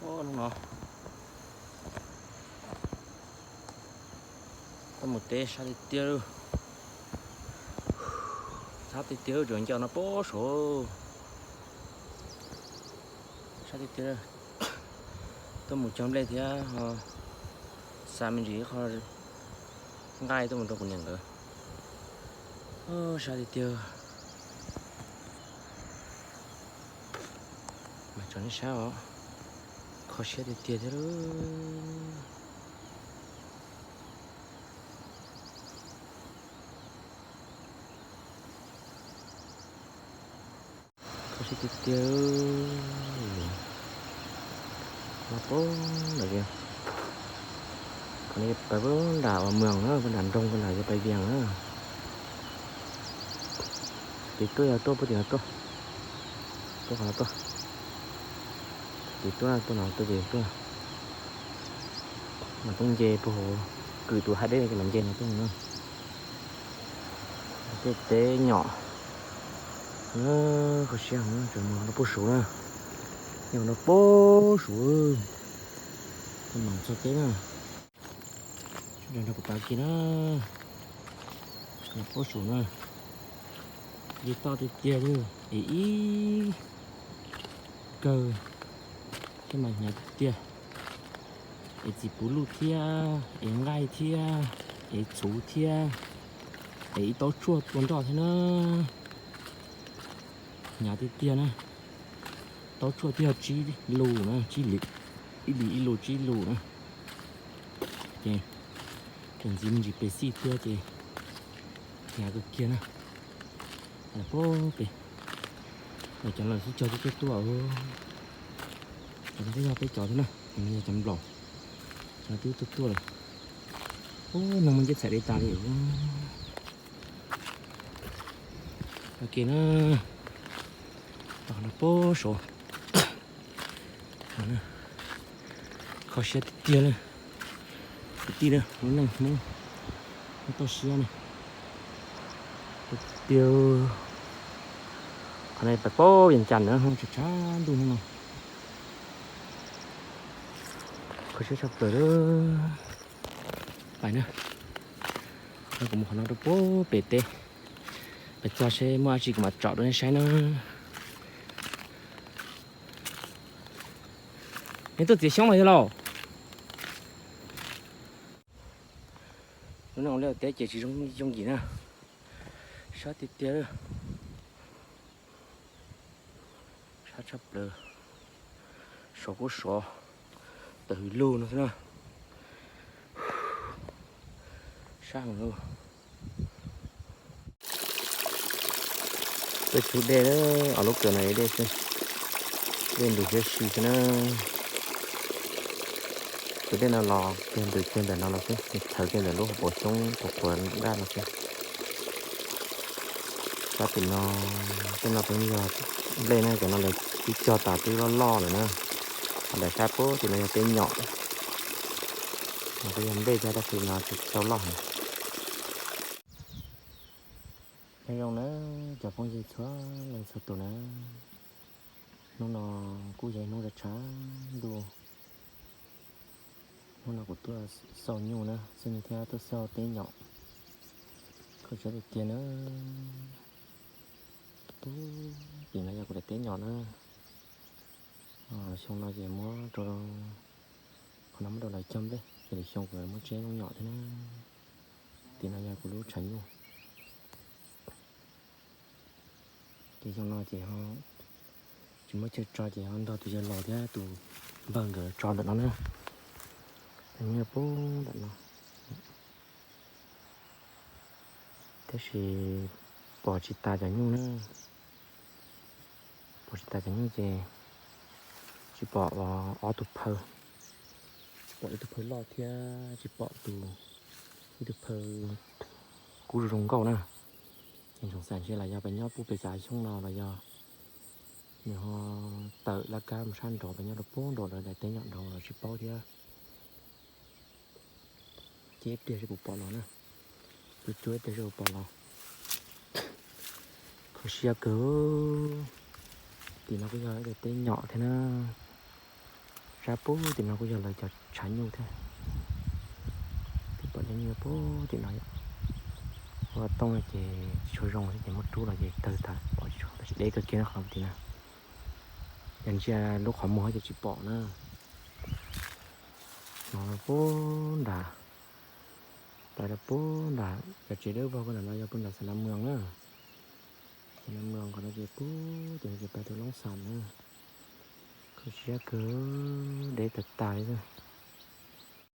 Hnub no tuaj mus teb sab tiag tiag, sab tiag tiag, tsuas nco no pem saud, sab tiag tiag. Tuaj mus cog nplej thiab xa me ntsis qho nqaij tuaj mus rau kuv niam nkawd. Sab tiag tiag. Mas tso nej saib os, kho siab tiag tiag thiab lauj. Kho siab tiag tiag. No pem ntawd, qhov no pais pem nram Vas Mees na, pem nram nroog pem nram yog pais Vias na. Tim tuaj yog tuaj puag tim no tuaj, tuaj qhov no tuaj. Tim tuaj tuaj no tuaj ces tuaj. Mas tuaj nce puag hauv, kwm tus hav deb no ces mas nce no tuaj no. Tej teb nyom, kho siab heev, tseem mus no pem saud na, yog no pem saud, tuaj mam txog teb na. Sawv daws nrog kuv pab kiag na, no pem saud na, yog toj tiag tiag li, es ib kawg thiab mas hnyav tiag tiag, es txiv puv luj thiab, es nqaij thiab, es txhuv thiab, es ib taub tshuaj tua nroj thiab na. Hnyav tiag tiag na, taub tshuaj thiaj tsib lus na, tsib lus, ib lus ib lus tsib lus na. Ces ntxiv me ntsis pes xij thiab ces hnyav kawg kiag na. Pem pem, cov no xwb cog twb tuaj tuaj, cov no twb yog peb cov thiab na, cov no yog cov nplaum, cov no twb tuaj tuaj lawm. Ub, neeg muaj ncej txhais deb tas li. Ok na, no pem saud. Kho siab tiag tiag na, kwv tij na, lub neej Hmoob muaj toj siab na. Tiag, qhov no pais pem Vias Cas na, tshav tshav ntuj hnub no. Kho siab tshaj plaws lawm. Pais na, kuv mus qhov no rau pem teb, pais txog seb muaj dab tsi kuv mam tsom rau nej saib na. Neb tuaj txiav xyoob los yog los? Lub neej ua liaj teb ces tsis zoo yooj yim na, sab tiag tiag. Sab tshaj plaws, sov kuj sov, tawm hws lug no xwb na. Sab heev li. Peb tsub dej, ob lub kawm no dej xwb, dej ntws siab si xwb na. Tus dej no los kiag ntws kiag ntawm no los xwb, txhawv kiag ntawm lub hauv paus xyoob qhuav qhuav daj no xwb. Sab tim no, tej no peb yog nplej na, cov no lawv twb cog tas twb loj loj lawm na. Ho daim sab pem tim no yog teb nyom, no kuj yog nplej thiab tab sis no tsis tau loj heev. Nyob zoo na cov phooj ywg txhua leej txhua tus na, hnub no kuj yog ib hnub tshav ntuj. Hnub no kuv tuaj xauj nyuj na, xauj nyuj thiab tuaj xauj teb nyom, kho siab tiag tiag na. Tim no yog kuv daim teb nyom na. Xyoo no ces muab rau, qhov no muab rau lawv cog nplej ces lwm xyoo kuv muab tseb nyuj nyom thiab na. Tim no yog kuv lub tshav nyuj. Ces xyoo no ces ho tsis muaj chaw tso ces ho nrog tus yawg laus thiab tus npawg nkawd tso ntawm no na. Cov nyuj pub ntawm no. Tab sis pom tsis tas cov nyuj na. Pom tsis tas cov nyuj ces tsis pom ob tug phaw, tsis pom ib tug phaw loj thiab tsis pom tus, ib tug phaw kub zoo zoo nkauj na. Ces zoo xav ntshe los yog peb nyob pub pem xyav xyoob no los yog nws ho tawm laj kab mus sab nraud, peb nyob rau pub nraud lawv daim teb nyom nraud los tsis paub thiab. Ces ib pliag seb puas pom los na, cuab cuab ib pliag seb puas pom los. Kho siab kawg. Tim no kuj yog daim teb nyom thiab na. Sab pub tim no kuj yog lawv cov tshav nyuj thiab. Twb pom cov nyuj pub tim no yom. Ua tooj no ces tsis tshua zoo thiab ces muab rub los ces tawg tag pom tsis tshua zoo tab sis deb kawg kiag na qhov no tim na. Yog ntsia lub qhov muag ces tsis pom na. No pub nram, pais rau pub nram cov tsev dawb vog ko nram no yog pub nram Xav Nas Mws na. Xav Nas Mws qhov no ces pub tim no ces pais rau Loob Xam na. Kho siab kawg, deb tag tag li.